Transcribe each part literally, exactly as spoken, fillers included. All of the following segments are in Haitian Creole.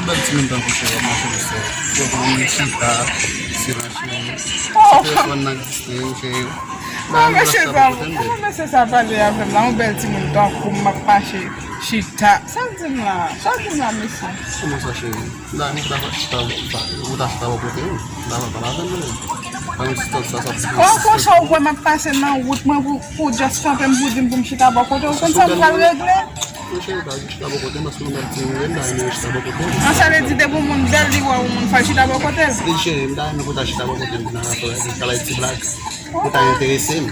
Bèl timoun tankou cheri ap mache pou sè. Fò pou moun chita, se nan cheri. Oh! Telefòn nan egziste, cheri. Kòman mesye sa, kòman mesye sa pale avè m la? Yon bèl timoun tankou m, m ap mache chita. Sa l di m la? Sa l di m la, mesye? Kòman sa, cheri? M ta renmen pou ta chita, ou ta chita bò kote m. M ta pale avè m, non. Pa yon ti tòt sa, sa. Kòman konsa ou kwè m ap pase nan wout mwen pou, pou w just kanpe m pou di m pou m chita bò kote w? Ou konn sa m pral regle? Mwen cheri, pa chita bò kote m, paske mwen menm ti moun, m ta renmen chita bò kote m. An, sa vle di depi yon moun bèl, li wè yon moun, fò l chita bò kote l? Wi, cheri, m ta renmen pou ta chita bò kote m nan rapò a, se kalay ti blag. Pou ta enterese m.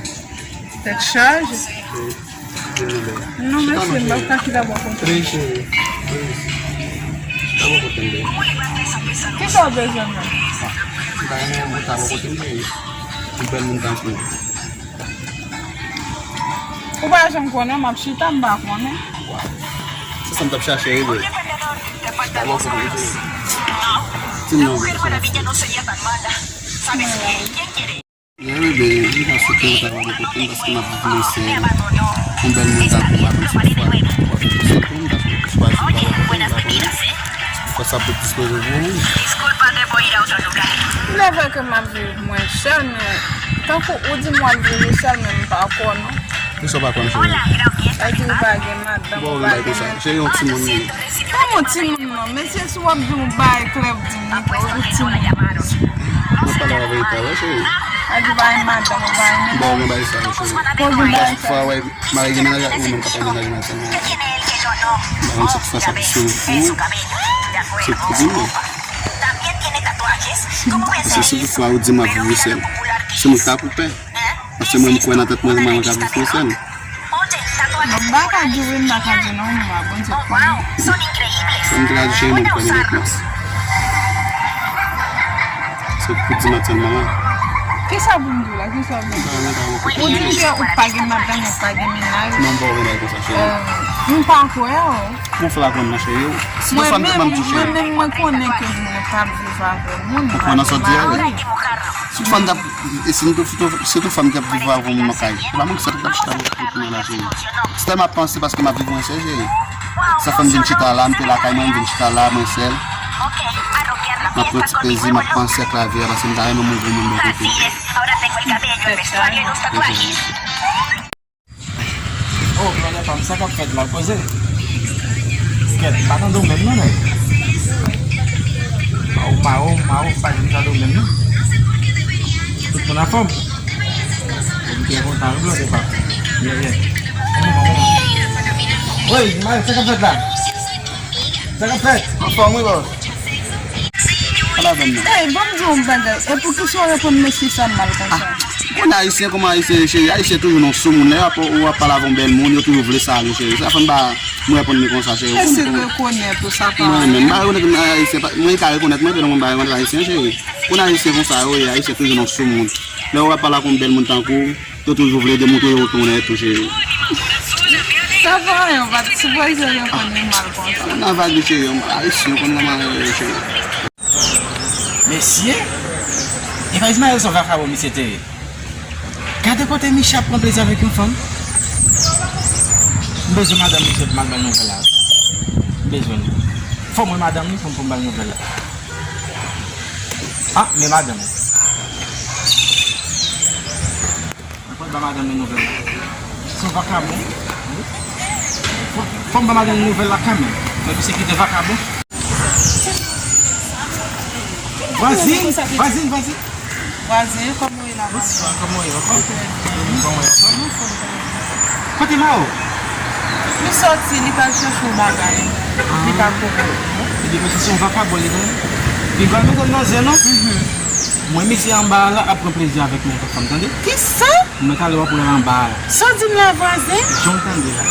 Tèt chaje. Wi, wi, wi. Non, mèsi, m p ap ka chita bò kote w. Wi, cheri, wi. Chita bò kote m, baby. Kisa w bezwen menm? M ta renmen pou ta bò kote m, cheri. Yon bèl moun tankou w. Ou pa janm konnen, m ap chita, m pa konnen. Se sa m t ap chache, wi, bro. Chita bò kote m, cheri. Di m non, bro. Mwen, bebe, m pa swete ou ta pale kote m, paske m ap viv mwen sèl. Yon bèl moun tankou w ap sou fwa. W ap fè tout sa pou m, paske w chwazi pa wè pou m, pa konnen. Fò sa pou dispoze pou ou. Lè vre ke m ap viv mwen sèl, men tankou ou di m w ap viv ou sèl, men m pa kwè non. Kisa w pa kwè m, cheri? Sa di ou pa gen madanm, ou pa gen menm. Cheri, yon timoun li ye. Kòman yon timoun non? Mesye, si w ap di yon bagay klè, di m li, yon timoun. M ap pale avèk ou, cheri. Sa di ou pa gen madanm, ou pa gen menm. Bon, mwen bay sa, cheri. Bon, mwen bay sa. Fò w wè, mari gen mennaj ak mwen, mwen ka fè mennaj mwen sèlman. Mwen se sa, sa, se pou, se pou di mwen. Paske si toutfwa ou di m ap viv sèl, se mwen ki ta pou pè. Paske mwen, m kwè nan tèt mwen, mwen ka viv sèl. Bon, m pa ka di wi, m pa ka di non, mwen, Bondye konnen. Sa m te ka di, cheri, mwen, m kwè nan tèt mwen. Se pou di m sèlman, wi. Kisa pou m di w la? Kisa pou m di w? Ou di m ke ou pa gen madanm, ou pa gen mennaj. Non, m pa gen bagay konsa, cheri. Euh, m pa kwè w. Mwen fè la konn nan cheri. Si te fanm te fanm tou cheri. Mwen menm, mwen konnen ke mwen p ap viv avè moun. Ou konnen sa w di a wi. Si te fanm t ap, e si nou te, si te, si te fanm t ap viv avè moun nan kay. Se pa mwen ki sa t ap chita pou mwen la cheri. Se tèlman m ap panse paske m ap viv mwen sèl cheri. Sa fè m vin chita la, m te lakay mwen, m vin chita la, mwen sèl. M ap pran ti plezi, m ap panse ak lavi a, paske m ta renmen m ouvri moun bò kote. Oh, blòdè pa m, sa k ap fèt la, poze. Kèt, m pa tande w menm non, nèg. Mawo, mawo, mawo, m pa janm tande w menm non. Tout moun anfòm? Mwen trè kontan wi, blòdè pa m. Yeah, yeah. Woy, mayo, sa k ap fèt la? Sa k ap fèt? Anfòm wi, bòs. Pale avè m non. Ey, ban m di w yon bagay. E poukisa w reponn mesye sa mal konsa? Ah, ou konn ayisyen, kòman ayisyen ye, cheri? Ayisyen toujou nan soumoun. Lè y ap, ou ap pale avè yon bèl moun, yo toujou vle sa yo, cheri. Sa fè m pa, mwen reponn li konsa, cheri. Ou konn kòman. Mwen menm, m pa rekonèt m ayisyen, pa, mwen ka rekonèt mwen, men mwen pa rekonèt ayisyen, cheri. Konn ayisyen konsa yo ye, ayisyen toujou nan soumoun. Lè w ap pale ak yon bèl moun tankou w, yo toujou vle demontre yo tounen tou, cheri. Sa pa anyen, w pa t sipoze reponn li mal konsa. Nan vag li, cheri, ayisyen, ou konn kòman yo ye, cheri. Mesye! Evanjelis Mayo se yon vakabon misye te ye. Gade kote Micha ap pran plezi avèk yon fanm. M bezwen madanm misye pou m al ba l nouvèl la. M bezwen li. Fò m wè madanm li pou m, pou m ba l nouvèl la. Ah, men madanm. Mwen pral ba madanm nan nouvèl la. Se yon vakabon. Fò, fò m ba madanm nan nouvèl la kanmenm. Mwen misye kite vakabon. Vwazin, vwazin, vwazin. Vwazin, kòman w ye la, vwazin? Bonswa, kòman w ye, anfòm? Trè byen. Kòman w ye, anfòm? Mwen anfòm, trè byen. Kote Mao? Li sòti, li pral chèche yon bagay. Li pa konnen. Li di, mesye, se yon vakabon li, tande. Li pral mete m nan zen, non? Mwen, misye anba a la ap pran plezi avèk yon lòt fanm, tande? Kisa? Mwen talè w ap wè l anba a la. Sa w di m la, vwazen? Jan w tande la.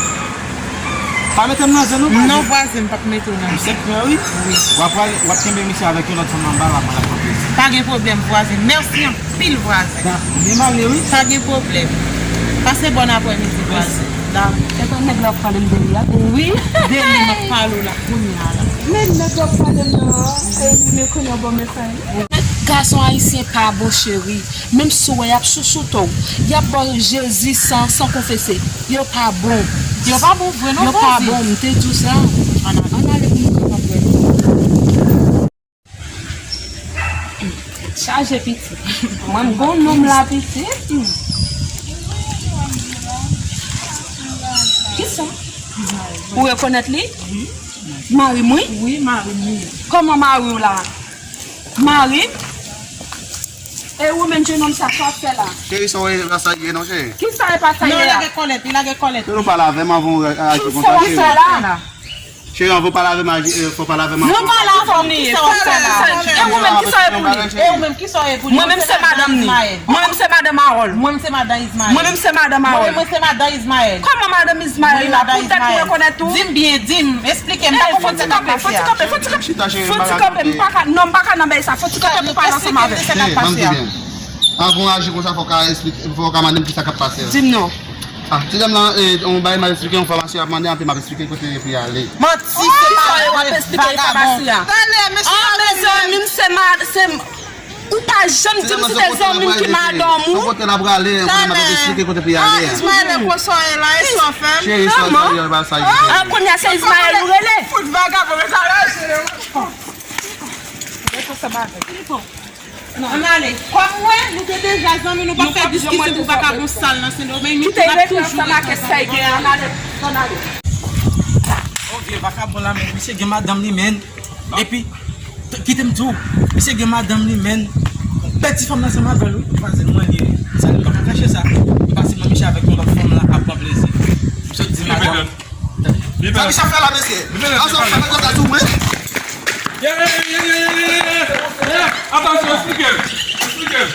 Pa mete m nan zen non, vwazen. Non, vwazen, m p ap mete w nan zen. M sèk frè, wi. Wi. W ap pral, w ap kenbe misye avèk yon lòt fanm anba la, pral ap pran plezi. Pa gen pwoblèm, vwazen. Mèsi anpil, vwazen. Da, men m ale, wi. Pa gen pwoblèm. Pase bòn aprèmidi, vwazen. Mèsi. Da. Se pa nèg la w ap pale m de li a? Wi, de li m ap pale w la, kounye a la. Men nèg la w ap pale m nan, e, men kounye a w ban m mesaj. Gason ayisyen pa bon, cheri. Menm si w wè y ap chouchoute w, y ap ba w Jezi san, san konfese. Yo pa bon. Yo pa bon vre non, vwazen. Yo pa bon, m te di w sa. Ann ale. Ann ale, Chaje pitit. Mwen, m gon nonm la pitit. Kisa? Ou rekonèt li? Mari m, wi. Wi, mari m, wi. Kòman mari w la? Mari m? E ou menm, jennonm sa, sa w ap fè la? Cheri, sa w wè, e pa sa l ye non, cheri. Kisa e pa sa l ye a? Non, li lage kòlèt, li lage kòlèt. Fè nou pale avè m avan w aji konsa, cheri. Kisa w ap fè la? Cheri, anvan w pale avè m, aji, eh, fò w pale avè m avan. Non, pale avè m, kisa w ap fè la? E ou menm, kisa w ye pou li? E ou menm, kisa w ye pou li? Mwen menm se madanm ni. Mwen menm se madanm Harold. Mwen menm se madanm Ismaël. Mwen menm se madanm Harold. Mwen menm se madanm Ismaël. Kòman madanm Ismaël la? Poutèt ou rekonèt ou? Di m byen, di m, esplike m, m pa konprann sa k ap pase a. Fò ti kanpe, fò ti kanpe, fò ti kanpe, m pa ka, non, m pa ka nan bagay sa, fò ti kanpe pou pale ansanm avè m. Esplike m de sa k ap pase a. Cheri, ban m di byen. Anvan w aji konsa, fò w ka esplike, fò w ka mande m kisa k ap pase a. Di m non. Ah, ti dam nan, eh, yon bagay m ap esplike, yon fòmasyon y ap mande, apre m ap esplike kote pou y ale. Manti, se pa vre, vagabon. Talè, mesye, ah, mezanmi, m se ma-, se m-, ou pa janm di m si se zanmi m ki madanm ou. Kote n ap prale, kote n ap esplike kote pou y ale. Ah, Ismaël, e konsa w ye la, e sa w fè m. Cheri, sa w ye, e pa sa w ye. Ah, kounye a se Ismaël ou rele. Fout vagabon, men sa la, cheri. Ann ale. Kòm mwen, nou te deja zanmi, nou p ap fè diskisyon pou vagabon sal nan Sendomeng, ki t ap toujou ret nan vagabon. Ann ale, ann ale. Oh, vye vakabon la, men misye gen madanm li, men. Epi, t-, kite m di w, misye gen madanm li, men. Bèl ti fanm nan ansanm avè l, wi. Vwazen mwen li ye. Sa, li pa ka kache sa. Li pase mwen misye avèk yon lòt fanm la ap pran plezi. Misye di madanm. Sa misye ap fè la, mesye? Ansanm avèk lòt la sou mwen? Ye, ye, ye, ye, ye, ye, ye, ye. Atansyon, esplike m. Esplike m.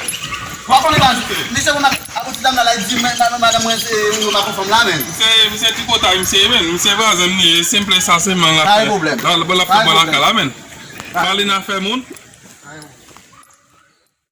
Ou pa konnen baz. Misye konn ap, ap ti dam nan la, li di, men, madanm, madanm mwen se yon pa konfòm la, men. Misye, misye tripotay, misye, men. Misye vwazen m li ye, senp sa, se man l ap fè. Pa gen pwoblèm. La, la, la, pa gen pwoblèm. Ba li nan afè moun.